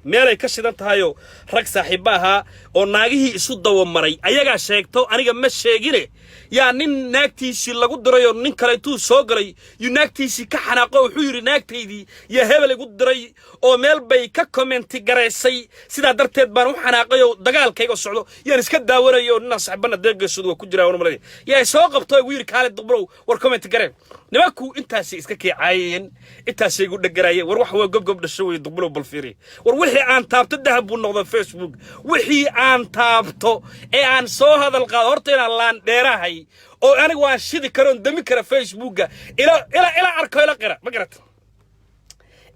Meelay ka shidan tahayoo rag saaxiibba ahaa oo naagihii isu dawamaray ayagaa sheegto, aniga ma sheegine. Yaa nin naagtiisii lagu dirayoo nin kale intuu soo galay yuu naagtiisii ka xanaaqo. Wuxuu yidhi, "Naagtaydii yaa hebel igu diray oo meel bay ka commenti garaysay, sidaa darteed baan u xanaaqay oo dagaalkayga socdo yaan iska daawanayo." Oo ninaan saaxiibana deeqgeesoodu waa ku jiraa wana malay yaa soo qabto, igu yidhi, "Kaale Duqbilow, war commenti gareen." Nimanku intaasay iska keecaayeen, intaasay igu dhegaraayeen. War wax waa gobgob dhasho wey. Duqbilow, bal fiiri, war wixii aan taabto dahab buu noqda. Facebook wixii aan taabto ee aan soo hadal qaado, horta inaan laan dheerahay oo anigu aan shidi karoon dami kara Facebooka ila ila ila arko, ila qira, ma garata?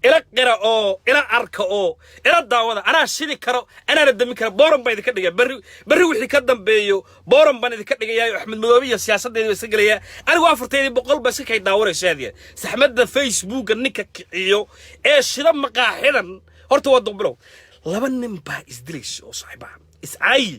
Ila qira oo ila arka oo ila daawada. Anaa shidi karo, anaana dami kara. Booran baan idinka dhigaya berri. Berri wixii ka dambeeyo booran baan idinka dhigayaa. Axmed Madoobe iyo siyaasaddeedi baa iska gelayaa. Anigu 4,400 baa iska kay daawanayso. Aad iyo saxmadda Facebooka ninka kiciyo ee shida maqaaxidan horta waa Duqbilow. Laba nin baa isdilaysa oo saaxiibaha iscaayi.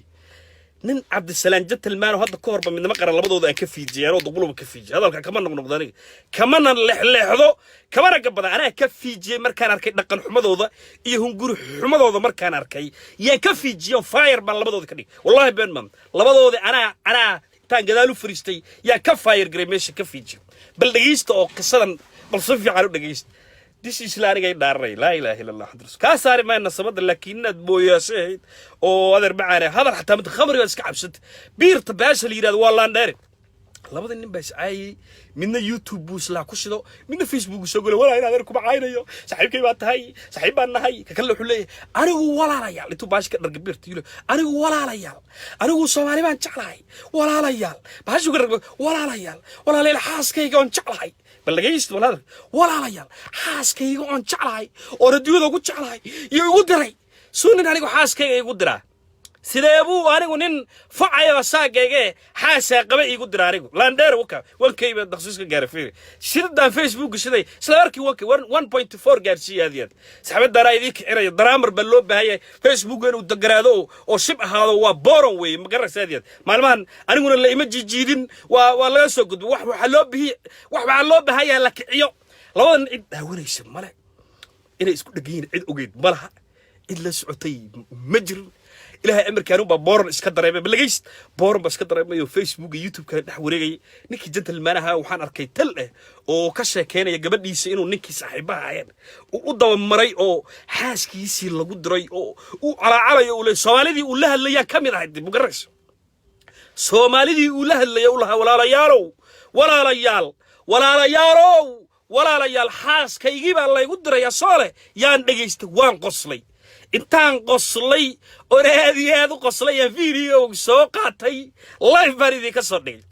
Nin Cabdisalaan Gentleman oo hadda ka horba Midnimo Qaran labadooda aan ka fiijiyay, anoo Duqbiloba ka fiijiyay. Hadalka kama noqnoqdo aniga, kamana lexleexdo, kamana gabada. Anaa ka fiijiyey markaan arkay dhaqan xumadooda iyo hunguri xumadooda. Markaan arkay yaan ka fiijiyey oo fire baan labadooda ka dhigay. Wallahi been mam, labadooda anaa intaan gadaal u fariistay yaan ka fire garay, meesha ka fiijiyay. Bal dhegeysta oo qisadan bal si fiican u dhegeysta. Dishiisla anigay dhaaranay, laa ilaaha illa Allah Muhammad rasul. Kaa saari maayo nasabada, laakiin inaad booyaasho ahayd oo adeer macaane hadal xataa mid khamri baad iska cabsata, biirta baasha la yidhahdo waa laandheere. Labada nin baa iscaayay. Midna YouTube buu islaa ku shido, midna Facebook soo golay. "Walaa in adeer kuma caynayo, saaxiibkay baa tahay, saaxiib baan nahay." Ka kale wuxuu leeyahay, "Anigu walaalayaal," intuu baashi ka dharga biirta yuu leeyahay, "Anigu walaalayaal, anigu Soomaali baan jeclahay, walaalayaal." Baashi ka dharga, "Walaalayaal, walaalayaal, xaaskayga oon jeclahay." Bal dhagaysta walaal. "Walaalayaal, xaaskayga oon jeclahay oon adduunyada ugu jeclahay iyo igu diray." Suu nin anigu xaaskayga igu diraa? Sidee buu anigu nin facayo saagayge xaasaa qaba iigu dira? Anigu landheer waka wankayba daqsiis ka gaaray. Fiiri shidadaan Facebook shiday isla markii wanka 1.4 gaarsiiya. Aad iyo aad saxaabadaana idiin kicinaya. Daraamar baa loo baahan yahay Facebook inuu deganaado oo shib ahaado. Waa boron weeye, ma garanaysa? Aad iyo aad maalmahan aniguna la ima jijiidin. Waa laga soo gudbo. Wax waxaa loo bihi, wax waxaa loo baahan yahay la kiciyo. Labadan cid daawanaysa male, inay isku dhegan yihiin cid ogeyd ma laha, cid la socotay ma jirin. Ilaahay amarkaanu baa booran iska dareemay. Balagays, booran baa iska dareemay oo Facebook iyo YouTube kale dhex wareegayay. Ninkii gentleman ahaa waxaan arkay tal eh oo ka sheekeynaya gabadhiisa inuu ninkii saaxiibaha aheen uu u dabamaray oo xaaskiisii lagu diray oo uu calaacalayo. Uu leey Soomaalidii uu la hadlayaa ka mid ahayd, mugaraysa? Soomaalidii uu la hadlaya u lahaa, "Walaalayaalow, walaalayaal, walaalayaalow, walaalayaal, xaaskaygii baa laygu dirayaa." Soole yaan dhegaystay, waan qoslay. Intaan qoslay oon aad iyo aad u qoslay aan video soo qaatay, live baan idinka soo dhigay.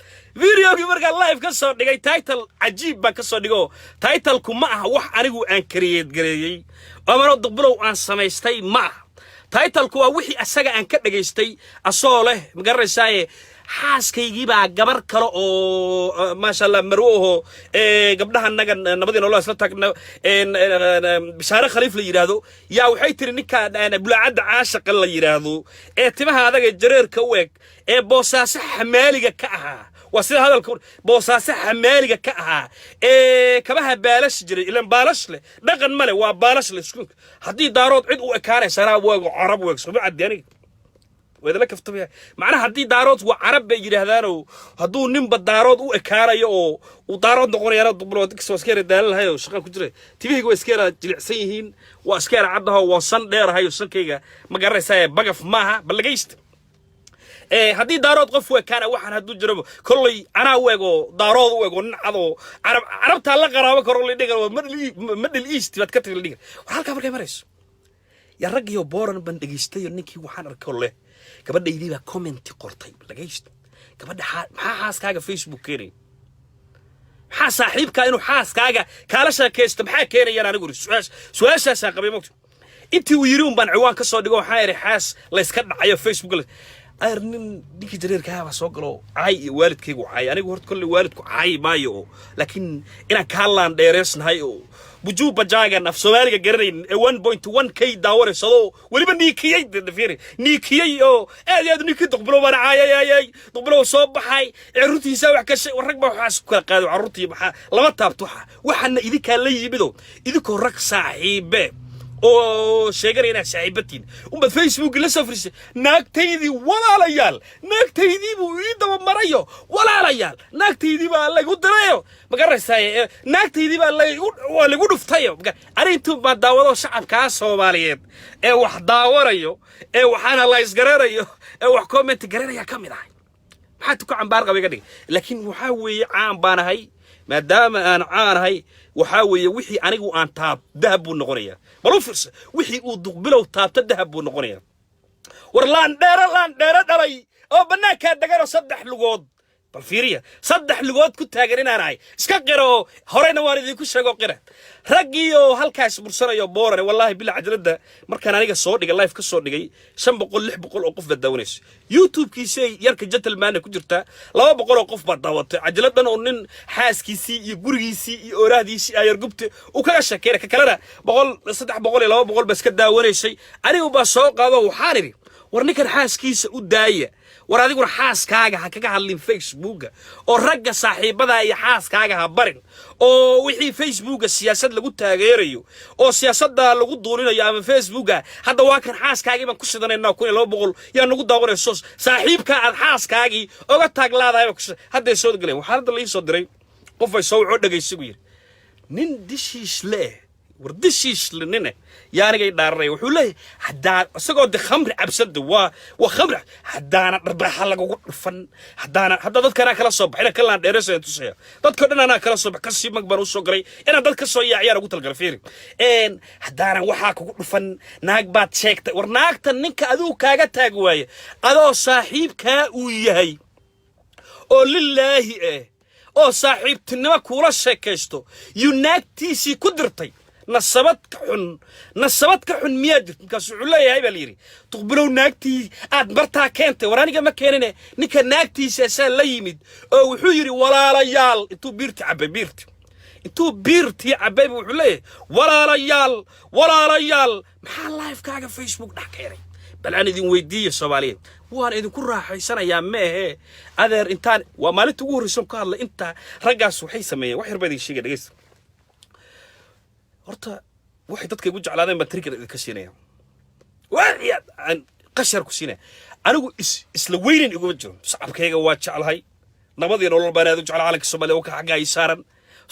Videogii markaan live ka soo dhigay, title cajiib baan ka soo dhigo. Titleku ma aha wax anigu aan create gareeyey amano Duqbilow aan samaystay ma aha. Titleku waa wixii asaga aan ka dhegaystay asoo leh, ma garanaysaaye, xaaskaygii baa gabar kale oo maasha Allah marwo aho gabdhaha naga nabadii nolol isla taagna, Bishaare Khaliif la yidhaahdo, yaa waxay tiri ninka Bulaacadda Caashaqa la yidhaahdo ee timaha adag ee jareerka u eg ee Boosaaso xamaaliga ka ahaa, waa sida hadalka, Boosaaso xamaaliga ka ahaa ee kabaha baalash jiray, ilan baalash leh dhaqan male, waa baalash leh isku. Haddii Daarood cid u ekaanaysanaa waago Carab weeg sooma caddi. Aniga waa idinla kaftamaya. Macnaha haddii Daarood waa Carab bay yidhaahdaanoo, hadduu ninba Daarood u ekaanayo oo uu Daarood noqonayana, Duqbilow waa iska yara daalan lahay oo shaqaan ku jira. Timahayga waa iska yara jilicsan yihiin, waa iska yara caddaho, waa san dheerahay oo sankayga, ma garanaysaa, bagaf maaha. Bal dhagaysta. Haddii Daarood qof u ekaana, waxaan hadduu jiraba kolley anaa u ego, Daarood u ego, nin cadoo Carab, Carabtaa la qaraabo karo la dhigan, Middle East baad ka tagi la dhigan. War halkaa markay marayso yaa raggiyo booran baan dhegaystayo. Ninkii waxaan arkay leh, "Gabadhaydii baa commenti qortay." Dhagaysta, gabadha maxaa xaaskaaga Facebook keenaya? Maxaa saaxiibkaa inuu xaaskaaga kaala sheekaysto maxaa keenayaan? Anigu iri su-aashaasaan qabay mogto. Intii uu yiri un baan ciwaan ka soo dhigo. Waxaa idhi xaas layska dhacayo Facebook ayr. Nin ninkii jareerkaha baa soo galo, caay iyo waalidkaygu caay. Anigu horta kolley waalidku caay maayo oo, laakiin inaan kaa laan dheereysnahay oo bujuu bajaagan af Soomaaliga garanayn ee 1.1K daawanaysadoo weliba niikiyey, fiiri, niikiyey oo aad iyo aad niikiyey. "Duqbilow baan caayayayay, Duqbilow soo baxay, carruurtiisa wax ka shay." Rag baa waxaas ku kala qaaday. Carruurtii maxaa lama taabto? Waxa waxaana idinkaa la yimido, idinkoo rag saaxiibe. Oo sheeganaya inaad saaxiibatiin unbaad Facebook la soo fariisay. "Naagtaydii, walaalayaal, naagtaydii buu ii daba marayo. Walaalayaal, naagtaydii baa laygu dirayo, ma garanaysaa? Naagtaydii baa waa lagu dhuftayo." Ani intuu baan daawado shacabkaa Soomaaliyeed ee wax daawanayo, ee waxaana la isgaranayo, ee wax comment garanaya ka mid ahay. Maxaa tuka cambaar qaba iga dhigay? Laakiin waxaa weeye, caan baan ahay. Maadaama aan caanahay, waxaa weeye, wixii anigu aan taab dahab buu noqonayaa. Bal u fiirsa, wixii uu Duqbilow taabto dahab buu noqonayaa. War laandheero, laandheero dhalay oo bannaankaa deganoo saddex lugood, bal fiiriya, saddex lugood ku taagan inaan ahay iska qira, oo horeyna waan idinku sheego. Qira raggii oo halkaas bursanayo boorane. Wallaahi bila cajaladda markaan aniga soo dhigay, live ka soo dhigay, 500, 600 oo qof baad daawanayso. YouTube-kiisay yarka gentleman ku jirtaa, 200 oo qof baad daawatay cajaladdan, oo nin xaaskiisii iyo gurigiisii iyo oorahdiisii ayargubta uu kaga sheekeynay. Ka kalena 100, 300 iyo 200 baa iska daawanaysay. Anigu baa soo qaado, waxaan idhi, "War ninkan xaaskiisa u daaya. War adiguna xaaskaaga ha kaga hadlin Facebooka, oo ragga saaxiibada iyo xaaskaaga ha barin, oo wixii Facebooka siyaasad lagu taageerayo oo siyaasadda lagu duulinayo ama Facebooka hadda waa kan xaaskaagii baan ku shidanaynaa, 1200 yaa nagu daawanayso. Saaxiibka aad xaaskaagii oga taaglaadahay baan ku shidan." Hadday soo galeen, waxaa hadda la ii soo diray qof ay soo wacoo, dhegaysigu yidhi, nin dishiisle eh. War dishiisle nine yaa anigay dhaaranaya. Wuxuu leeyahay, haddaa isagoo de khamri cabsada, waa khamri, haddaana dharbaaxa lagagu dhufan, haddaana hadda dadka anaa kala soo baxay, inaan ka laandheeraysa tusaya. Dadka dhan anaa kala soo bax, kasii mag baan usoo galay inaan dad ka soo yaaciyaan ugu talgalay. Fiiri, haddaana waxaa kugu dhufan, naag baad sheegtay. War naagta ninka adigu kaaga taag waaye, adoo saaxiibkaa uu yahay oo lilaahi ah oo saaxiibtinimo kuula sheekaysto, yuu naagtiisii ku dirtay. Nasabad ka xun, nasabad ka xun miyaa jirto? Markaas wuxuu leeyahay, baa la yidhi, "Duqbilow, naagtii aad bartaa keentay." War aniga ma keenine, ninka naagtiisa asaa la yimid, oo wuxuu yidhi, "Walaalayaal," intuu biirti cabbay, biirti intuu biirtii cabbay, wuxuu leeyahay, "Walaalayaal, walaalayaal." Maxaa livekaaga Facebook dhex keenay? Bal aan idin weydiiya, Soomaaliyeed. Waan idinku raaxaysanayaa. Ma ahee, adeer, intaan waa maalinta ugu horreysan ka hadlay intaa raggaas waxay sameeyeen. Wax yar baa idin sheegay, dhegeysta. Horta waxay dadka igu jeclaadeen baan trigger idinka siinaya, aan qashar ku siinaya. Anigu is isla weynin iguma jiro. Shacabkayga waa jeclahay, nabadii nolol baan aad u jeclahay. Calanka Soomaaliya oo ka xagga ay saaran,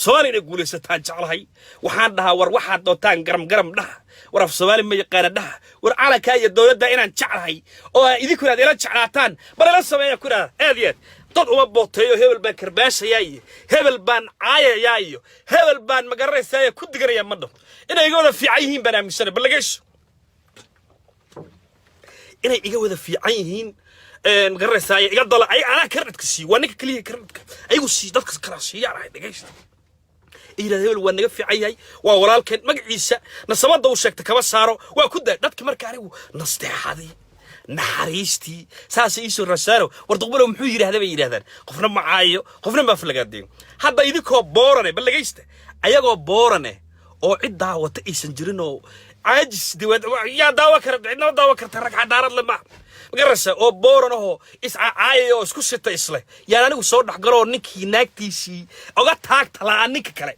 Soomaaliya inay guulaysataan jeclahay. Waxaan dhahaa, war waxaad doontaan garam garam dhaha, war af Soomaali ma yaqaana dhaha, war calankaa iyo dowladda inaan jeclahay oo idinkuna aad ila jeclaataan bal ila sameeya ku idhahda. Aad iyo aad dad uma booteeyo. Hebel baan karbaashayaa iyo hebel baan caayayaa iyo hebel baan magaranaysaa ku diganaya ma dhaho. Inay iga wada fiican yihiin baan aaminsanay. Bal dhagayso, inay iga wada fiican yihiin magaranaysaa, iga dala ay anaa credit-ka siiyo. Waa ninka keliya credit-ka ayagu sii dadka kala siiyaan ahay. Dhagaysta, yidhahda, "Hebel waa naga fiican yahay, waa walaalkeen." Magaciisa nasabadda uu sheegtay kama saaro, waa ku daa dadki. Marka anigu nasteexadii, naxariistii saasay iisoo rasaano. "War Duqbalow muxuu yidhahda?" bay yidhahdaan. Qofna ma caayo, qofna ma aflagaadeeyo. Hadda idinkoo boorane, bal dhagaysta, ayagoo boorane oo cid daawata aysan jirin oo caajis diwaad, yaa daawa kara? Cidnama daawa karta. Rag xadaarad le ma magaraysa oo booran ahoo iscacaayaya oo isku sita isleh yaan anigu soo dhexgaloo ninkii naagtiisii oga taagta la'aan ninka kale.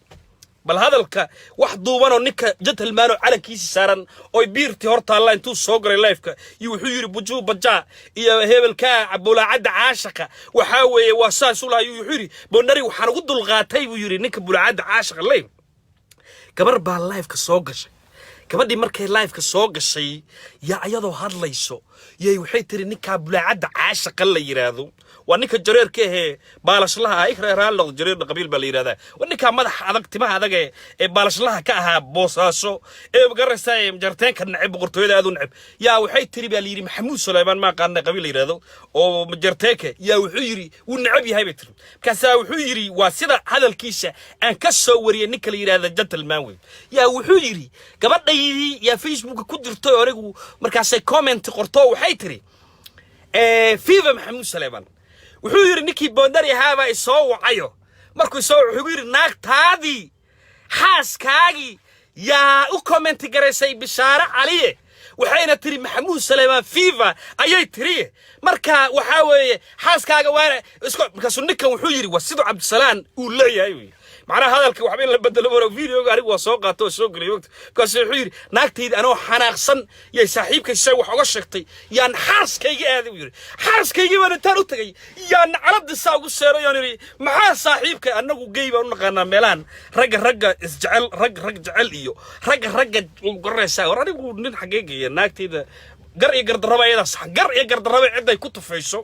Bal hadalka wax duubanoo ninka gentleman oo calankiisi saaran oy biirtii hor taalla intuu soo galay liveka iyo wuxuu yidhi, "Bujuu bajaa iyo hebelkaa bulaacadda caashaqa." Waxaa weeye, waa saas u lahay. Wuxuu yidhi, "Bondari waxaan ugu dulqaatay," buu yidhi, "ninka bulaacadda caashaqa ley." Gabar baa liveka soo gashay. Gabadhii markay liveka soo gashay, yaa iyadoo hadlayso yay waxay tiri, "Ninkaa bulaacadda caashaqa la yidhaahdo waa ninka jareerka ahee baalashlaha ah." Ikra raalli noqdo, jareerna qabiil baa la yidhahdaa. Waa ninkaa madaxa adag, timaha adag ee baalashlaha ka ahaa Boosaaso, ee magaraysaa, ee jarteenka neceb, boqortooyada aad u neceb. Yaa waxay tiri, baa la yidhi, Maxamuud Suleymaan, ma aqaana qabiil la yidhahdo oo jarteenka, yaa wuxuu yidhi wuu neceb yahay, bay tiri. Markaasaa wuxuu yidhi, waa sida hadalkiisa aan ka soo wariyay, ninka la yidhahda gentleman wey, yaa wuxuu yidhi, "Gabadhaydii yaa Facebooka ku jirtay oo anigu." Markaasay comment qorto, waxay tiri, "Viva Maxamuud Suleymaan." Wuxuu yidhi, "Ninkii boondari ahaabaa isoo wacayo. Markuu isoo wuxuu yidhi, naagtaadii, xaaskaagii yaa u comment garaysay Bishaare Caliye, waxayna tiri Maxamuud Suleymaan viva ayay tiri. Marka waxaa weeye xaaskaaga waana isku." Markaasuu ninkan wuxuu yidhi, waa siduu Cabdisalaan uu leeyahay wey. Macnaha hadalka waxba in la bedelo maro. Videoga anigu waa soo qaato oo soo geliyay waqti. Markaasuu wuxuu yidhi: "Naagtayda anoo xanaaqsan yay saaxiibkay say wax uga sheegtay, yaan xaaskayga aaday," buu yidhi. "Xaaskaygii baan intaan u tagay, yaan caladii saa ugu seeray oon idhi: 'Maxaa saaxiibkay?'" Annagu gay baan u naqaanaa meelahan ragga, ragga isjecel, rag rag jecel iyo ragga ragga garanaysaa. War anigu nin xaggee geeya naagtayda? Gar iyo gardarraba ayadaa sax. Gar iyo gardarraba cidday ku tufayso,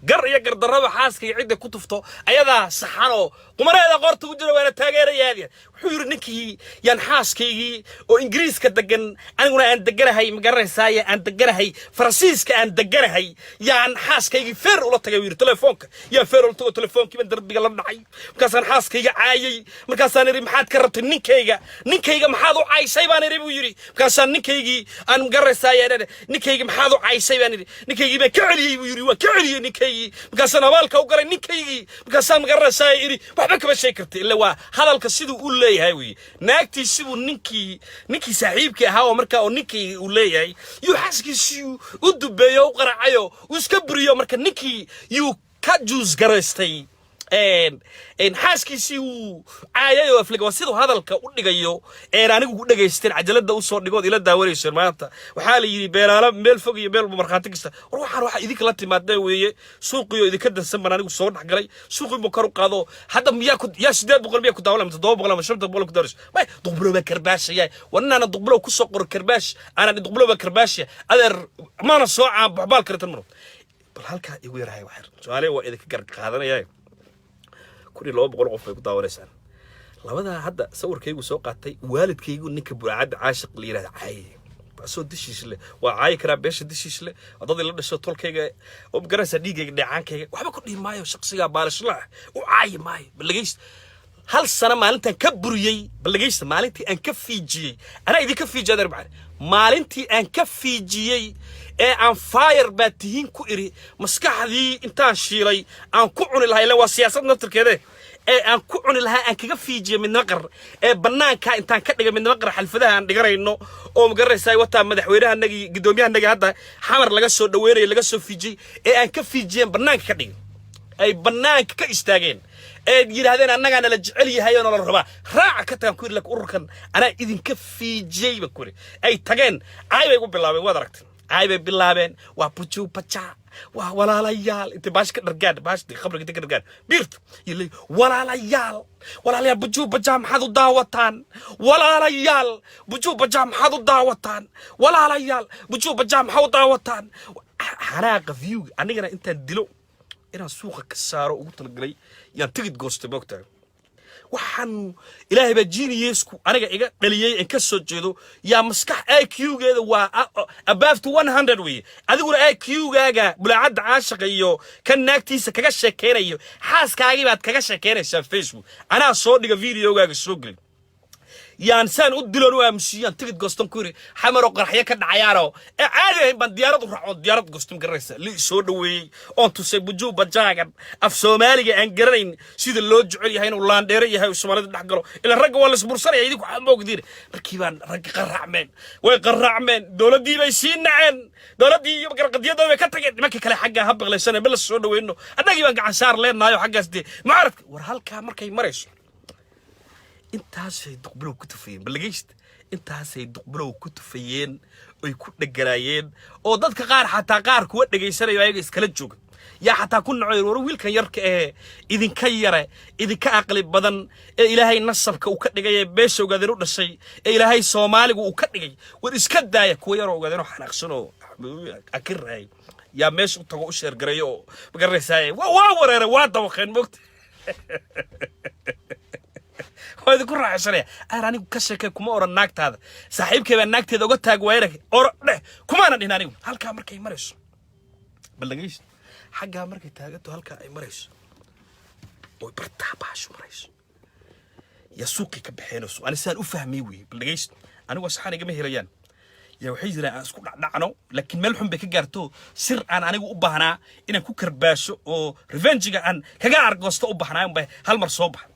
gar iyo gardarraba xaaskayga cidday ku tufto ayadaa saxanoo qumareeda qoorta u jira, waana taageerayaadi. Wuxuu yidhi ninkii: "Yaan xaaskaygii oo Ingiriiska degan, aniguna aan deganahay, ma garanaysaaye, aan deganahay Faransiiska, aan deganahay, yaan xaaskaygii feer ula tagay," buu yidhi. "Telefoonka yaan feer ula tago, telefoonkii baan darbiga la dhacay. Markaasaan xaaskayga caayay. Markaasaan idhi: 'Maxaad ka rabtay ninkayga? Ninkayga maxaad u caysay?' baan idhi," buu yidhi. "Markaasaan ninkaygii aan, ma garanaysaaye, 'Ninkayga maxaad u caysay?' baan idhi. Ninkaygii baan ka celiyey," buu yidhi. "Waan ka celiyey ninkaygii. Markaasaan abaalka u galay ninkaygii. Markaasaan, ma garanaysaa, idhi waxba kama sheegi karta." Ila waa hadalka siduu u leeyahay weye. Naagtii siduu ninkii saaxiibkii ahaa oo markaa oo ninkii uu leeyahay yuu xaaskiisii u dubeeyo, u qaracayo, uu iska buriyo. Marka ninkii yuu ka juus garaystay xaaskiisii uu caayay oo afliga. Waa siduu hadalka u dhigayo een anigu ku dhegaysteen, cajalada usoo dhigood ila daawanayseen. Maanta waxaa la yidhi beelaala meel fog iyo meel markhaati kasta. War waxaan waxa idinka la timaadee weeye. Suuqiyo idinka dansan baan anigu soo dhex galay. Suuqii buu kor u qaado. Hadda miyaa ku yaa 800 miyaa ku daawanaya, ama 700 ama 500 ku daawanayso? May Duqbulow baa karbaashaya. War inaana Duqbulow kusoo qoro karbaash, aanan Duqbulow baa karbaashaya, adeer, maana soo caanbaxbaal kale tan maro. Bal halkaa igu yarahay waxyar. Su-aale waa idinka gar qaadanaya. 1200 qof bay ku daawanaysaan. Labadaa hadda sawirkaygu soo qaatay, waalidkaygu ninka Buraacadda Caashiq la yidhahda caaye asoo dishiis leh. Waa caayi karaa beesha dishiis leh, dadii la dhasho, tolkayga oo, magaranaysaa, dhiiggayga, dheecaankayga. Waxba ku dhihi maayo shaqsigaa baalishlaah, u caayi maayo. Balageysta, hal sano maalintaan ka buriyey. Balageysta, maalintii aan ka fiijiyey, anaa idinka fiijiyay, adeer macali. Maalintii aan ka fiijiyey ee aan fire baa tihiin ku iri, maskaxdii intaan shiilay aan ku cuni lahaa, ila waa siyaasad naftirkeede, ee aan ku cuni lahaa, aan kaga fiijiyey Midnimo Qar, ee bannaanka intaan ka dhigay Midnimo Qar, xalfadaha aan dhiganayno oo, magaranaysaa, wataa madaxweynahanagii, guddoomiyahanagii hadda Xamar laga soo dhaweynayo, laga soo fiijiyey, ee aan ka fiijiyeen, bannaanka ka dhigay, ay bannaanka ka istaageen, ee yidhaahdeen annagaa nala jecel yahay oo nala rabaa, raaca ka tagaan ku yidhi. Laakiin ururkan anaa idinka fiijiyey baan ku yidhi. Ay tageen, caay bay ugu bilaabeen. Waad aragtay, caay bay bilaabeen. Waa bujuu bajaa, waa walaalayaal, intay baash ka dhargaan, baashti khamriga intay ka dhargaan biirta iyo leey: "Walaalayaal, walaalayaal, bujuu bajaa maxaad u daawataan? Walaalayaal, bujuu bajaa maxaad u daawataan? Walaalayaal, bujuu bajaa maxaad u daawataan?" Xanaaqa viewga anigana intaan dilo inaan suuqa ka saaro ugu talagalay yaan tigid goostay. Moogtahay, waxaan Ilaahay baa geniusku aniga iga dhaliyey in ka soo jeedo. Yaa maskax IQ-geeda waa above to 100 weeye. Adiguna IQ-gaaga Bulaacadda Caashiqa iyo kan naagtiisa kaga sheekeynayo, xaaskaagii baad kaga sheekeynaysaa Facebook. Anaa soo dhiga videogaaga, soo gelin. Yaan saan u diloon u aamusiyaan tigid goostan ku yiri. Xamaroo qaraxyo ka dhacayaanoo ee caadi ahayn baan diyaarad u raacoon, diyaarad goostan, garanaysa, li soo dhoweeyey oon tusay bujuu bajaagan af Soomaaliga aan garanayn sida loo jecel yahay, inuu laandheero yahay oo Soomaalida dhex galo. Ilaa ragga waa lasbursanaya, idinku waxaa moogdiin. Markii baan ragga qaracmeen, way qaracmeen, dowladdii bay sii naceen, dowladdii iyo qadiyadooda bay ka tageen. Nimanka kale xagga ha baqlaysana, ma la soo dhoweyno, annagii baan gacan saar leenahayo xaggaas dee mucaaradka. War halkaa markay marayso, intaasay Duqbilow ku tufayeen. Balageysta, intaasay Duqbilow ku tufayeen oy ku dheganaayeen, oo dadka qaar xataa qaar kuwa dhegaysanayo ayaga iskala jooga yaa xataa ku nacoy: "War wiilkan yarka ee idinka yare, idinka aqli badan, ee Ilaahay nasabka uu ka dhigay, ee beesha Ogaadeen u dhashay, ee Ilaahay Soomaaligu uu ka dhigay, war iska daaya." Kuwa yaroo Ogaadeen oo xanaaqsan oo akiraay yaa meesha u tago, u sheergareeyo oo, magaranaysaa, waa wareere, waa dabaqeen. Moogta, waa idinku raaxaysanaya. Aar anigu ka sheekay kuma oran naagtaada saaxiibkay baa naagteeda uga taag waayana or dheh kumaana dhihin anigu. Halkaa markay marayso, bal dhegeysta, xaggaa markay taaganto, halkaa ay marayso oy bartaa baashu marayso, yaa suuqii ka baxeenayso. Ani saan u fahmay weeye. Bal dhegeysta, anigu asxaan igama helayaan. Yaa waxay jiraan aan isku dhacdhacno, laakiin meel xun bay ka gaarto. Sir aan anigu u baahnaa inaan ku karbaasho oo revengiga aan kaga argoosto u baahnaa unbay hal mar soo baxa.